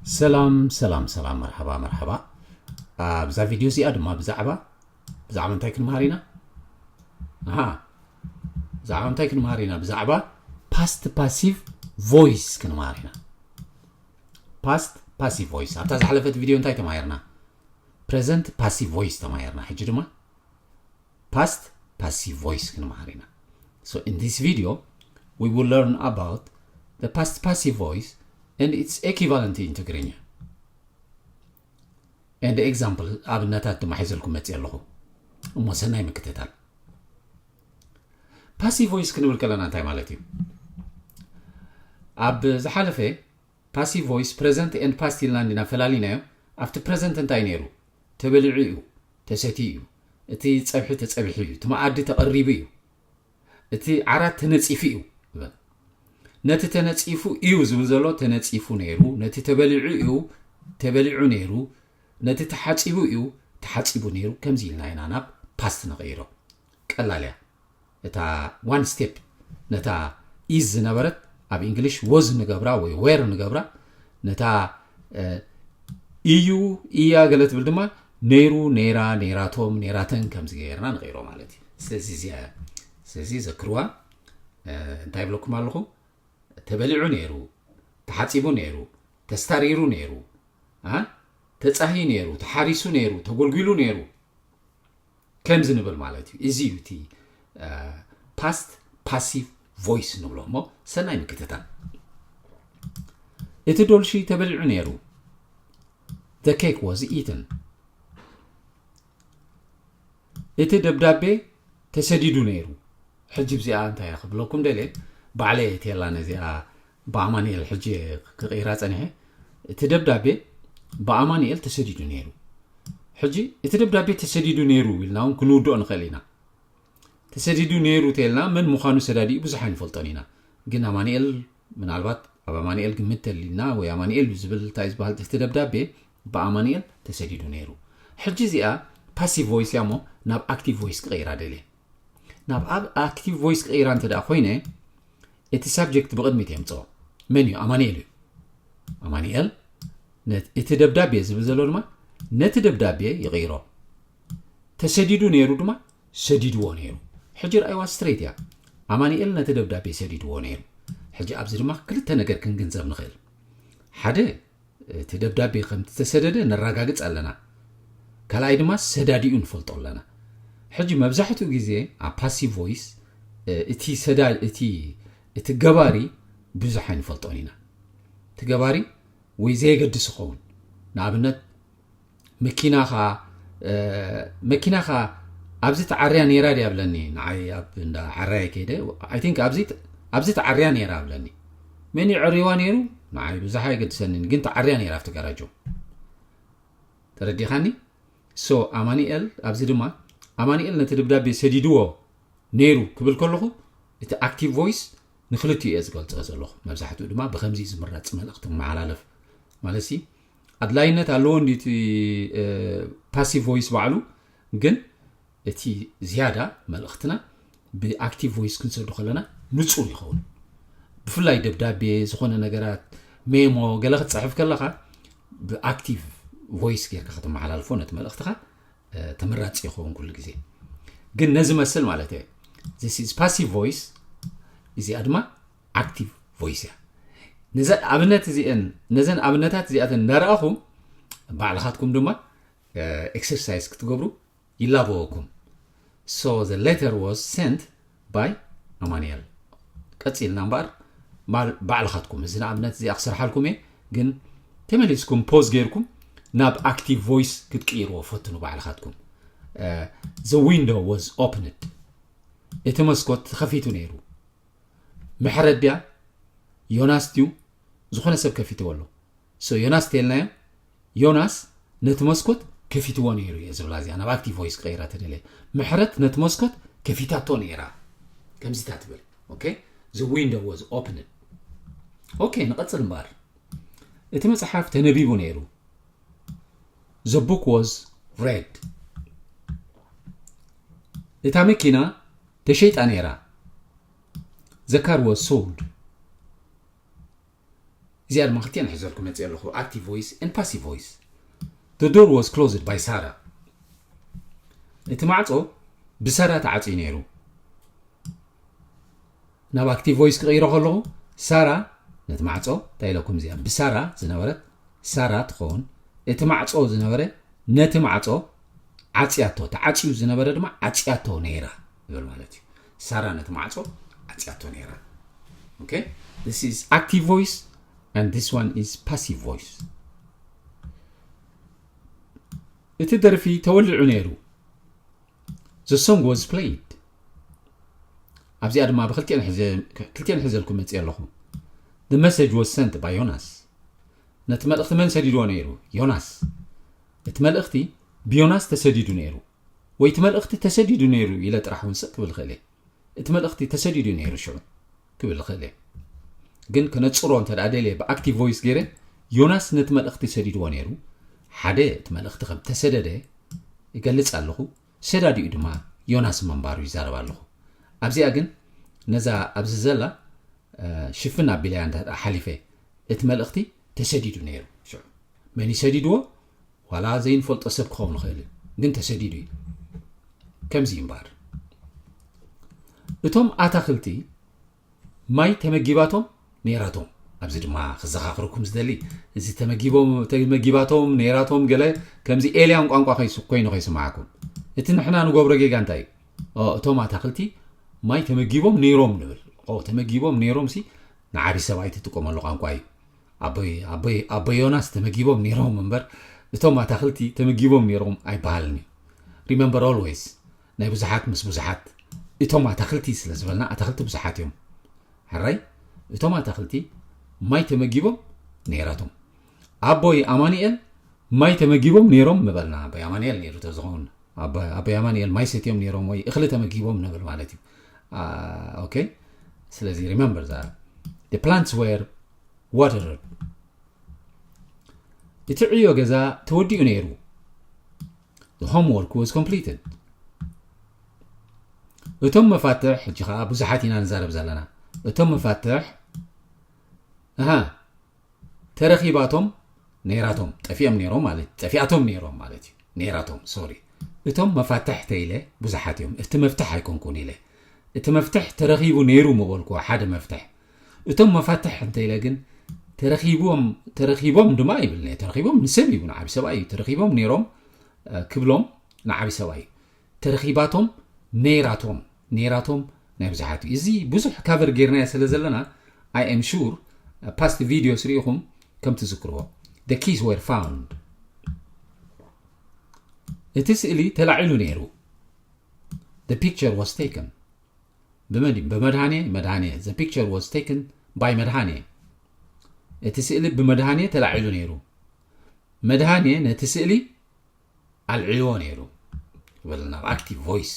ሰላም ሰላም ሰላም፣ መርሓባ መርሓባ። ኣብዛ ቪድዮ እዚኣ ድማ ብዛዕባ ብዛዕባ እንታይ ክንመሃር ኢና? ኣሃ፣ ብዛዕባ እንታይ ክንመሃር ኢና? ብዛዕባ ፓስት ፓሲቭ ቮይስ ክንመሃር ኢና። ፓስት ፓሲቭ ቮይስ። ኣብታ ዝሓለፈት ቪድዮ እንታይ ተማሂርና? ፕረዘንት ፓሲቭ ቮይስ ተማሂርና። ሕጂ ድማ ፓስት ፓሲቭ ቮይስ ክንመሃር ኢና። So in this video, we will learn about the past passive voice and its equivalent in ትግርኛ። And example፣ ኣብነታት ድማ ሒዘልኩም መፅእ ኣለኹ። እሞ ሰናይ ምክትታል። ፓሲቭ ቮይስ ክንብል ከለና እንታይ ማለት እዩ? ኣብ ዝሓለፈ ፓሲቭ ቮይስ ፕረዘንት ኤንድ ፓስት ኢልና እንዲና ፈላሊናዮ። ኣብቲ ፕረዘንት እንታይ ነይሩ? ተበሊዑ እዩ፣ ተሰትዩ እዩ፣ እቲ ፀብሒ ተፀብሒ እዩ፣ እቲ መኣዲ ተቐሪቡ እዩ፣ እቲ ዓራት ተነፂፉ እዩ ይበል። ነቲ ተነፂፉ እዩ ዝብል ዘሎ ተነፂፉ ነይሩ፣ ነቲ ተበሊዑ እዩ ተበሊዑ ነይሩ፣ ነቲ ተሓፂቡ እዩ ተሓፂቡ ነይሩ። ከምዚ ኢልና ኢና ናብ ፓስት ንቕይሮ። ቀላል እያ። እታ ዋን ስቴፕ ነታ ኢዝ ዝነበረት ኣብ እንግሊሽ ወዝ ንገብራ ወይ ዌር ንገብራ፣ ነታ እዩ፣ እያ ገለ ትብል ድማ ነይሩ፣ ነይራ፣ ነይራቶም፣ ነይራተን ከምዚ ገይርና ንቕይሮ ማለት እዩ። ስለዚ እዚኣ እያ። ስለዚ ዘክርዋ። እንታይ ይብለኩም ኣለኹ? ተበሊዑ ነይሩ፣ ተሓፂቡ ነይሩ፣ ተስታሪሩ ነይሩ፣ ተፃሂ ነይሩ፣ ተሓሪሱ ነይሩ፣ ተጎልጒሉ ነይሩ ከምዚ ንብል ማለት እዩ። እዚ እዩ እቲ ፓስት ፓሲቭ ቮይስ ንብሎ። እሞ ሰናይ ምክትታል። እቲ ዶልሺ ተበሊዑ ነይሩ። The cake was eaten። እቲ ደብዳቤ ተሰዲዱ ነይሩ። ሕጂ ብዚኣ እንታይ እያ ክብለኩም ደልየ፣ ባዕለይ እትየላ ነዚኣ ብኣማንኤል ሕጂ ክቕይራ ጸኒሐ። እቲ ደብዳቤ ብኣማንኤል ተሰዲዱ ነይሩ። ሕጂ እቲ ደብዳቤ ተሰዲዱ ነይሩ ኢልና እውን ክንውድኦ ንኽእል ኢና። ተሰዲዱ ነይሩ ተልና መን ምዃኑ ሰዳዲኡ ብዙሕ ኣይንፈልጦን ኢና። ግን ኣማንኤል፣ ምናልባት ኣብ ኣማንኤል ግምት ተልና ወይ ኣማንኤል እዩ ዝብል እንታይ ዝበሃል እቲ ደብዳቤ ብኣማንኤል ተሰዲዱ ነይሩ። ሕጂ እዚኣ ፓሲቭ ቮይስ እያ እሞ ናብ ኣክቲቭ ቮይስ ክቐይራ ደልየ። ናብ ኣብ ኣክቲቭ ቮይስ ክቐይራ እንተ ደኣ ኮይነ እቲ ሳብጀክት ብቕድሚት የምፅኦ። መን እዩ? ኣማንኤል እዩ። ኣማንኤል እቲ ደብዳቤ ዝብል ዘሎ ድማ ነቲ ደብዳቤ ይቕይሮ። ተሰዲዱ ነይሩ ድማ ሰዲድዎ ነይሩ። ሕጂ ርኣይዋ ስትሬት እያ። ኣማንኤል ነቲ ደብዳቤ ሰዲድዎ ነይሩ። ሕጂ ኣብዚ ድማ ክልተ ነገር ክንግንዘብ ንኽእል። ሓደ፣ እቲ ደብዳቤ ከም ዝተሰደደ ነረጋግጽ ኣለና። ካልኣይ ድማ ሰዳዲኡ ንፈልጦ ኣለና። ሕጂ መብዛሕትኡ ግዜ ኣብ ፓሲቭ ቮይስ እቲ ሰዳ እቲ እቲ ገባሪ ብዙሕ ኣይንፈልጦን ኢና። እቲ ገባሪ ወይ ዘየገድስ ይኸውን። ንኣብነት መኪናኻ መኪናኻ ኣብዚ ተዓርያ ነይራ ድያ ብለኒ። ንዓይ ኣብ እንዳ ዓራየ ከይደ፣ I think ኣብዚ ተዓርያ ነይራ ብለኒ። መን ይዕርይዋ ነይሩ? ንዓይ ብዙሕ ኣይገድሰንን፣ ግን ተዓርያ ነይራ ኣብቲ ጋራጆ። ተረዲኻኒ? So ኣማኒኤል ኣብዚ ድማ ኣማኒኤል ነቲ ደብዳቤ ሰዲድዎ ነይሩ ክብል ከለኹ እቲ ኣክቲቭ ቮይስ ንክልቲኡ እየ ዝገልጾ ዘለኹ። መብዛሕትኡ ድማ ብከምዚ ዝምረጽ መልእኽቲ ክመሓላለፍ ማለት ሲ ኣድላይነት ኣለዎ እንዲ እቲ ፓሲቭ ቮይስ ባዕሉ። ግን እቲ ዝያዳ መልእኽትና ብኣክቲቭ ቮይስ ክንሰዱ ከለና ንጹር ይኸውን። ብፍላይ ደብዳቤ፣ ዝኾነ ነገራት፣ ሜሞ ገለ ክትጽሕፍ ከለኻ ብኣክቲቭ ቮይስ ጌርካ ከተመሓላልፎ ነቲ መልእኽትኻ ተመራፂ ይኸውን ኩሉ ግዜ። ግን ነዚ መስል ማለት እየ። This is passive voice፣ እዚኣ ድማ ኣክቲቭ ቮይስ እያ። ነዘን ኣብነት እዚአን ነዘን ኣብነታት እዚኣተን እንዳረኣኹም ባዕልኻትኩም ድማ ኤክሰርሳይዝ ክትገብሩ ይላበወኩም። So the letter was sent by ኣማንኤል። ቀፂልና እምበኣር ባዕልኻትኩም እዚ ንኣብነት እዚኣ ክሰርሓልኩም እየ። ግን ተመሊስኩም ፖዝ ጌርኩም ናብ ኣክቲቭ ቮይስ ክትቅይርዎ ፈትኑ ባዕልኻትኩም። The window was opened። እቲ መስኮት ተኸፊቱ ነይሩ። ምሕረት ድያ? ዮናስ ድዩ? ዝኾነ ሰብ ከፊትዎ ኣሎ። So ዮናስ ተልናዮ። ዮናስ ነቲ መስኮት ከፊትዎ ነይሩ እየ ዝብላ እዚኣ ናብ ኣክቲቭ ቮይስ ክቐይራ ተደልየ። ምሕረት ነቲ መስኮት ከፊታቶ ነይራ ከምዚታ ትብል። Okay? The window was opened። Okay፣ ንቐጽል እምበኣር። እቲ መጽሓፍ ተነቢቡ ነይሩ። The book was read። እታ መኪና ተሸይጣ ነይራ። The car was sold። እዚኣ ድማ ክልቲኣን ሒዘልኩም መፅእ ኣለኹ፣ active voice and passive voice። The door was closed by Sarah። እቲ ማዕፆ ብሳራ ተዓፅዩ ነይሩ። ናብ active voice ክቕይሮ ከለኹ ሳራ ነቲ ማዕፆ እንታይ ኢለኩም፣ እዚኣ ብሳራ ዝነበረት ሳራ ትኸውን፣ እቲ ማዕፆ ዝነበረ ነቲ ማዕፆ ዓፅያቶ፣ ተዓፅዩ ዝነበረ ድማ ዓፅያቶ ነይራ ይብል ማለት እዩ። ሳራ ነቲ ማዕፆ ዓፅያቶ ነይራ። Okay? This is active voice and this one is passive voice። እቲ ደርፊ ተወሊዑ ነይሩ። The song was played። ኣብዚኣ ድማ ብክልቲኤን ሕዘ- ክልቲኤን ሕዘልኩም መፅእ ኣለኹ። The message was sent by ዮናስ። ነቲ መልእኽቲ መን ሰዲድዎ ነይሩ? ዮናስ። እቲ መልእኽቲ ብዮናስ ተሰዲዱ ነይሩ፣ ወይ እቲ መልእኽቲ ተሰዲዱ ነይሩ ኢለ ጥራሕ እውን ስቕ ክብል ክእል እየ። እቲ መልእኽቲ ተሰዲዱ ነይሩ ሽዑ ክብል ክእል እየ። ግን ከነፅሮ እንተ ደኣ ደልየ ብactive voice ገይረ፣ ዮናስ ነቲ መልእኽቲ ሰዲድዎ ነይሩ። ሓደ፣ እቲ መልእኽቲ ከም ተሰደደ ይገልፅ ኣለኹ። ሰዳዲኡ ድማ ዮናስ ምንባሩ ይዛረብ ኣለኹ። ኣብዚኣ ግን ነዛ ኣብዚ ዘላ ሽፍን ኣቢለያ እንተ ሓሊፈ፣ እቲ መልእኽቲ ተሰዲዱ ነይሩ። ሽዑ መን ይሰዲድዎ? ዋላ ዘይንፈልጦ ሰብ ክኸውን ይኽእል እዩ፣ ግን ተሰዲዱ እዩ። ከምዚ እምበኣር እቶም ኣታኽልቲ ማይ ተመጊባቶም ነይራቶም። ኣብዚ ድማ ክዘኻኽረኩም ዝደሊ፣ እዚ ተመጊቦም ተመጊባቶም ነይራቶም ገለ ከምዚ ኤልያን ቋንቋ ከይስ- ኮይኑ ከይስምዓኩም። እቲ ንሕና ንገብሮ ጌጋ እንታይ እዩ? ኦ፣ እቶም ኣታኽልቲ ማይ ተመጊቦም ነይሮም ንብል። ኦ፣ ተመጊቦም ነይሮም ሲ ንዓቢ ሰብኣይ ትጥቀመሉ ቋንቋ እዩ። ኣቦይ ኣቦይ ኣቦይ ዮናስ ተመጊቦም ነይሮም እምበር እቶም ኣታኽልቲ ተመጊቦም ነይሮም ኣይበሃልን እዩ። Remember always፣ ናይ ብዙሓት ምስ ብዙሓት፣ እቶም ኣታኽልቲ ስለ ዝበልና ኣታኽልቲ ብዙሓት እዮም። ሕራይ፣ እቶም ኣታኽልቲ ማይ ተመጊቦም ነይራቶም። ኣቦይ ኣማኑኤል ማይ ተመጊቦም ነይሮም ምበልና። ኣቦይ ኣማኑኤል ነይሩ ተዝኸውን፣ ኣቦይ ኣማኑኤል ማይ ሰትዮም ነይሮም ወይ እኽሊ ተመጊቦም ንብል ማለት እዩ። ኦኬ። ስለዚ remember that the plants were watered። እቲ ዕዮ ገዛ ተወዲኡ ነይሩ። The homework was completed። እቶም መፋትሕ፣ ሕጂ ኸዓ ብዙሓት ኢና ንዛረብ ዘለና። እቶም መፋትሕ፣ ኣሃ፣ ተረኺባቶም ነይራቶም፣ ጠፊኦም ነይሮም ማለት፣ ጠፊኣቶም ነይሮም ማለት እዩ። ነይራቶም፣ ሶሪ። እቶም መፋትሕ ተይለ ብዙሓት እዮም። እቲ መፍትሕ ኣይኮንኩን ኢለ። እቲ መፍትሕ ተረኺቡ ነይሩ ምበልኩዎ፣ ሓደ መፍትሕ። እቶም መፋትሕ እንተኢለ ግን ተረኺቦም፣ ተረኺቦም ድማ ይብል። ተረኺቦም ንሰብ እዩ፣ ንዓቢ ሰብኣይ እዩ። ተረኺቦም ነይሮም፣ ክብሎም ንዓቢ ሰብኣይ እዩ። ተረኺባቶም ነይራቶም፣ ነይራቶም ናይ ብዙሓት እዩ። እዚ ብዙሕ ካቨር ጌርናዮ ስለ ዘለና፣ I am sure past videos ርኢኹም ከም ትዝክርዎ። The keys were found። እቲ ስእሊ ተላዒሉ ነይሩ። The picture was taken። ብመን እዩ? ብመድሃኔ፣ መድሃኔ። The picture was taken by መድሃኔ። እቲ ስእሊ ብመድሃኔ ተላዒሉ ነይሩ። መድሃኔ ነቲ ስእሊ ኣልዒልዎ ነይሩ። ይበልና፣ ኣብ active voice።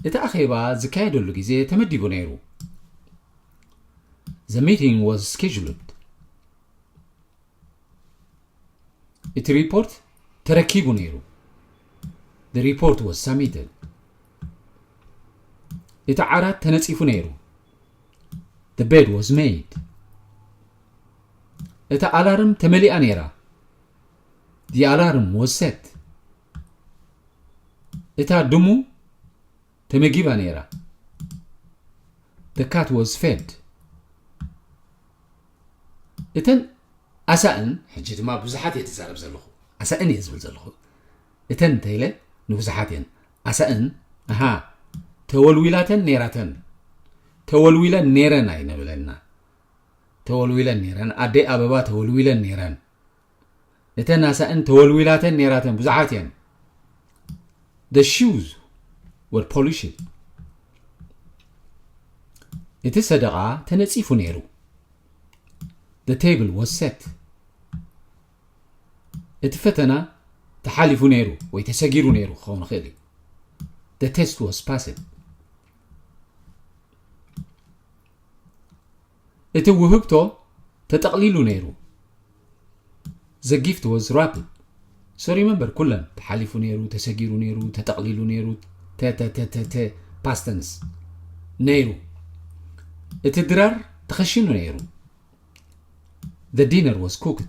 እቲ ኣኼባ ዝካየደሉ ግዜ ተመዲቡ ነይሩ። The meeting was scheduled። እቲ ሪፖርት ተረኪቡ ነይሩ። The report was submitted። እቲ ዓራት ተነጺፉ ነይሩ። The bed was made። እታ ኣላርም ተመሊኣ ነይራ። The alarm was set። እታ ድሙ ተመጊባ ነይራ። The cat was fed። እተን ኣሳእን፣ ሕጂ ድማ ብዙሓት እየ ዝዛረብ ዘለኹ፣ ኣሳእን እየ ዝብል ዘለኹ። እተን እንተኢለ ንብዙሓት እየን። ኣሳእን፣ ኣሃ፣ ተወልዊላተን ነይራተን። ተወልዊለን ነይረን ኣይንብለና። ተወልዊለን ነይረን። ኣደይ ኣበባ ተወልዊለን ነይረን። እተን ኣሳእን ተወልዊላተን ነይራተን ብዙሓት እየን። The shoes were polished። እቲ ሰደቓ ተነጺፉ ነይሩ። The table was set። እቲ ፈተና ተሓሊፉ ነይሩ ወይ ተሰጊሩ ነይሩ ክኸውን ይኽእል እዩ። The test was passed። እቲ ውህብቶ ተጠቕሊሉ ነይሩ። The gift was wrapped። So remember፣ ኩለን ተሓሊፉ ነይሩ፣ ተሰጊሩ ነይሩ፣ ተጠቕሊሉ ነይሩ፣ ተ- ተ- ተ- ተ- ተ- past tense ነይሩ። እቲ ድራር ተኸሺኑ ነይሩ። The dinner was cooked.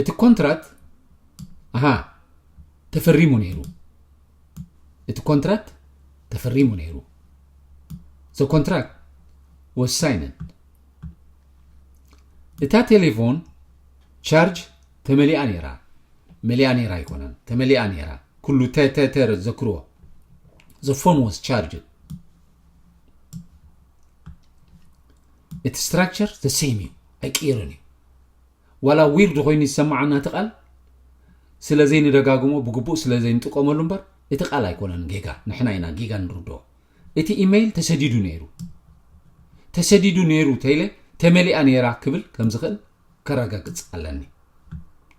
እቲ ኮንትራት ኣሃ ተፈሪሙ ነይሩ። እቲ ኮንትራት ተፈሪሙ ነይሩ። The contract was signed. እታ ቴሌፎን ቻርጅ ተመሊኣ ነይራ። መሊኣ ነይራ ኣይኮነን፣ ተመሊኣ ነይራ። ኩሉ ተተተር ዘክርዎ። The phone was charged. እቲ ስትራክቸር the same እዩ፣ ኣይቅይርን እዩ። ዋላ ዊርድ ኮይኑ ይሰማዓና እቲ ቃል፣ ስለ ዘይንደጋግሞ ብግቡእ ስለ ዘይንጥቀመሉ እምበር እቲ ቃል ኣይኮነን ጌጋ፣ ንሕና ኢና ጌጋ ንርድኦ። እቲ ኢሜይል ተሰዲዱ ነይሩ። ተሰዲዱ ነይሩ ተይለ ተመሊኣ ነይራ ክብል ከም ዝኽእል ከረጋግጽ ኣለኒ።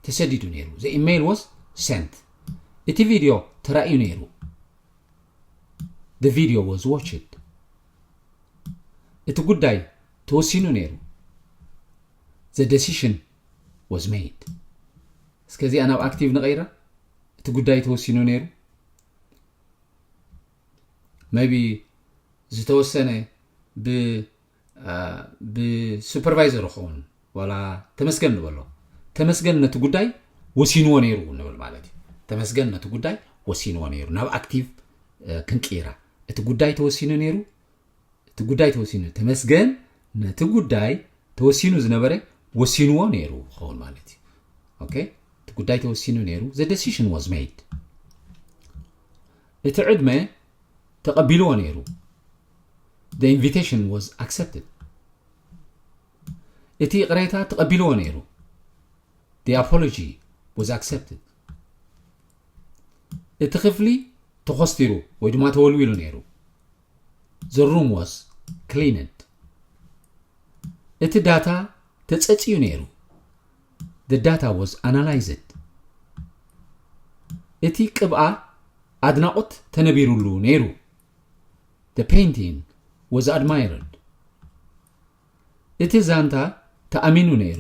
ተሰዲዱ ነይሩ። The email was sent. እቲ ቪድዮ ተራእዩ ነይሩ። The video was watched. እቲ ጉዳይ ተወሲኑ ነይሩ። The decision was made. እስከ እዚኣ ናብ ኣክቲቭ ንቐይራ። እቲ ጉዳይ ተወሲኑ ነይሩ። maybe ዝተወሰነ ብ ብሱፐርቫይዘር ይኸውን ዋላ ተመስገን ንበሎ። ተመስገን ነቲ ጉዳይ ወሲንዎ ነይሩ ንብል ማለት እዩ። ተመስገን ነቲ ጉዳይ ወሲንዎ ነይሩ ናብ ኣክቲቭ ክንቅይራ። እቲ ጉዳይ ተወሲኑ ነይሩ። እቲ ጉዳይ ተወሲኑ ተመስገን ነቲ ጉዳይ ተወሲኑ ዝነበረ ወሲንዎ ነይሩ ክኸውን ማለት እዩ። ኦኬ፣ እቲ ጉዳይ ተወሲኑ ነይሩ። The decision was made. እቲ ዕድመ ተቐቢልዎ ነይሩ። The invitation was accepted. እቲ ይቕሬታ ተቐቢልዎ ነይሩ። The apology was accepted. እቲ ክፍሊ ተኾስቲሩ ወይ ድማ ተወልዊሉ ነይሩ። The room was cleaned. እቲ ዳታ ተጸጽዩ ነይሩ። The data was analyzed. እቲ ቅብኣ ኣድናቖት ተነቢሩሉ ነይሩ። The painting was admired. እቲ ዛንታ ተኣሚኑ ነይሩ።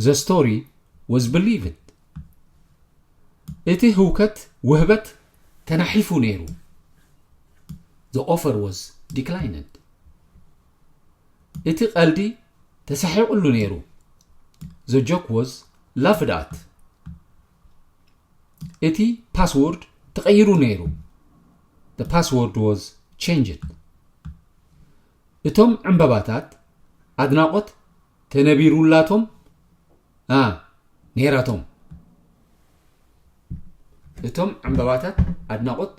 The story was believed. እቲ ህውከት ውህበት ተናሒፉ ነይሩ። The offer was declined. እቲ ቀልዲ ተሳሒቑሉ ነይሩ። The joke was laughed at. እቲ ፓስወርድ ተቐይሩ ነይሩ። The password was changed. እቶም ዕምበባታት ኣድናቖት ተነቢሩላቶም ኣ ነይራቶም። እቶም ዕምበባታት ኣድናቖት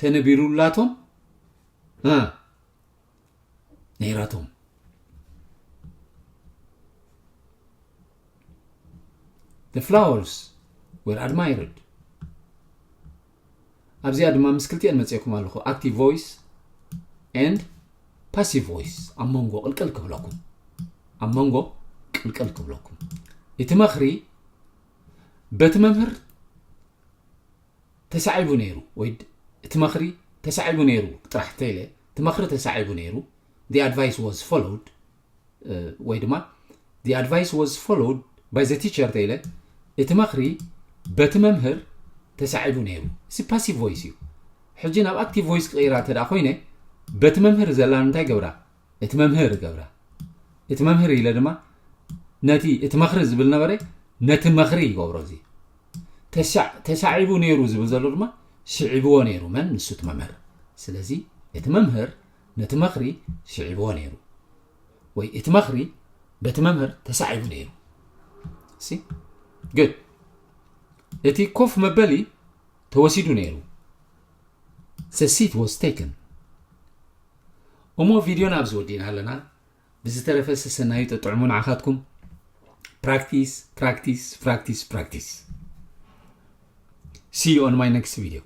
ተነቢሩላቶም ኣ ነይራቶም። The flowers were admired. ኣብዚኣ ድማ ምስ ክልቲኤን መፅኤኩም ኣለኹ። Active voice and passive voice ኣብ መንጎ ቅልቅል ክብለኩም፣ ኣብ መንጎ ቅልቅል ክብለኩም። እቲ መኽሪ በቲ መምህር ተሳዒቡ ነይሩ ወይ እቲ መኽሪ ተሳዒቡ ነይሩ ጥራሕ ተይለ እቲ መኽሪ ተሳዒቡ ነይሩ። The advice was followed ወይ ድማ the advice was followed by the teacher ተይለ እቲ መኽሪ በቲ መምህር ተሳዒቡ ነይሩ። እዚ passive voice እዩ። ሕጂ ናብ active voice ክቕይራ እንተ ኮይነ በቲ መምህር ዘላን እንታይ ገብራ? እቲ መምህር ገብራ። እቲ መምህር ኢለ ድማ ነቲ እቲ መኽሪ ዝብል ነበረ ነቲ መኽሪ ይገብሮ። እዚ ተሳዒቡ ነይሩ ዝብል ዘሎ ድማ ስዒብዎ ነይሩ። መን? ንሱ እቲ መምህር። ስለዚ እቲ መምህር ነቲ መኽሪ ስዒብዎ ነይሩ ወይ እቲ መኽሪ በቲ መምህር ተሳዒቡ ነይሩ። ሲ good። እቲ ኮፍ መበሊ ተወሲዱ ነይሩ። The seat was taken. እሞ ቪድዮና ኣብዚ ወዲእና ኣለና። ብዝተረፈ ሰሰናዩ ጥዑሙ ንዓኻትኩም። Practice, practice, practice, practice. See you on my next video.